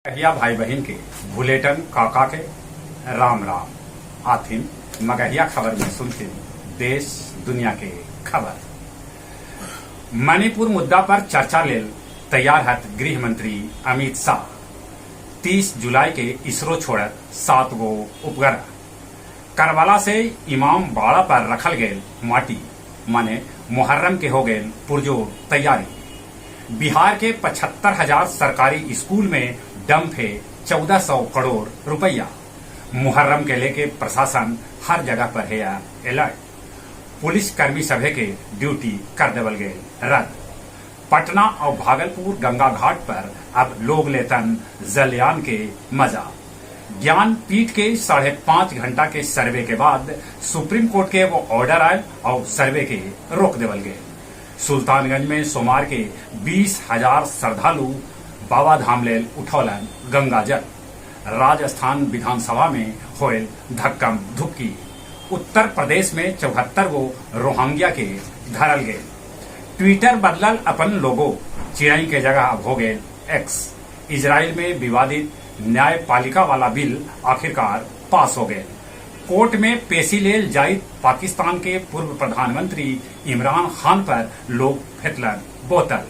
मगहिया भाई बहिन के भुलेटन काका के राम राम। आथिन मगहिया खबर में सुनथिन देश दुनिया के खबर। मणिपुर मुद्दा पर चर्चा लेल तैयार हत गृह मंत्री अमित शाह। 30 जुलाई के इसरो छोड़त 7 गो उपग्रह। करबला से इमाम बाड़ा पर रखल गेल माटी, माने मुहर्रम के हो गेल पुरजोर तैयारी। बिहार के 75,000 सरकारी स्कूल में डंप है 1,400 करोड़ रुपया। मुहर्रम के लेके प्रशासन हर जगह पर है अलर्ट। पुलिस कर्मी सभे के ड्यूटी कर देवल गेल रद्द। पटना और भागलपुर गंगा घाट पर अब लोग लेतन जलयान के मजा। ज्ञानपीठ के 5.5 घंटा के सर्वे के बाद सुप्रीम कोर्ट के वो ऑर्डर आयल और सर्वे के रोक देवल गए। सुल्तानगंज में सोमवार के 20,000 श्रद्धालु बाबा धाम लेल उठौलन गंगा जल। राजस्थान विधानसभा में होयल धक्कम धुक्की। उत्तर प्रदेश में 74 गो रोहिंग्या के धरल गए। ट्विटर बदलल अपन लोगो, चिड़ई के जगह अब हो गए एक्स। इजराइल में विवादित न्यायपालिका वाला बिल आखिरकार पास हो गए। कोर्ट में पेशी लेल जाइत पाकिस्तान के पूर्व प्रधानमंत्री इमरान खान पर लोग फेंकलन बोतल।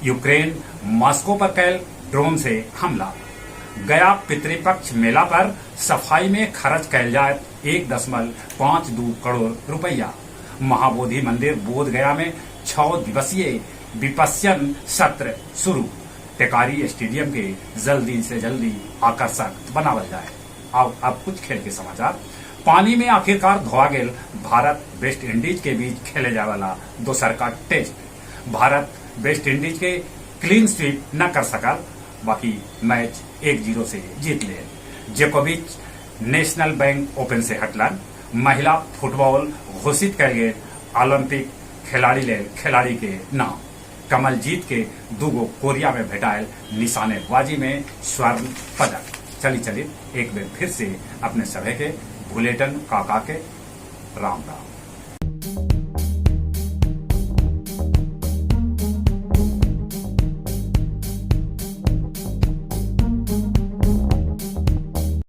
यूक्रेन मास्को पर कैल ड्रोन से हमला। गया पितृपक्ष मेला पर सफाई में खर्च कैल जाए 1.52 करोड़ रुपया। महाबोधि मंदिर बोध गया में 6 दिवसीय विपश्यन सत्र शुरू। टेकारी स्टेडियम के जल्दी से जल्दी आकर्षक बनावल जाए। अब कुछ खेल के समाचार। पानी में आखिरकार धोआ गेल भारत वेस्ट इंडीज के बीच खेले जाए वाला दोसर का टेस्ट। भारत वेस्ट इंडीज के क्लीन स्वीप न कर सकल, बाकी मैच 1-0 से जीत ले। जोकोविच नेशनल बैंक ओपन से हटलन। महिला फुटबॉल घोषित कर गए ओलंपिक खिलाड़ी ले खिलाड़ी के नाम। कमलजीत के दूगो कोरिया में भेटायल निशानेबाजी में स्वर्ण पदक। चली चली एक बार फिर से अपने सभे के भुलेटन काका के राम राम।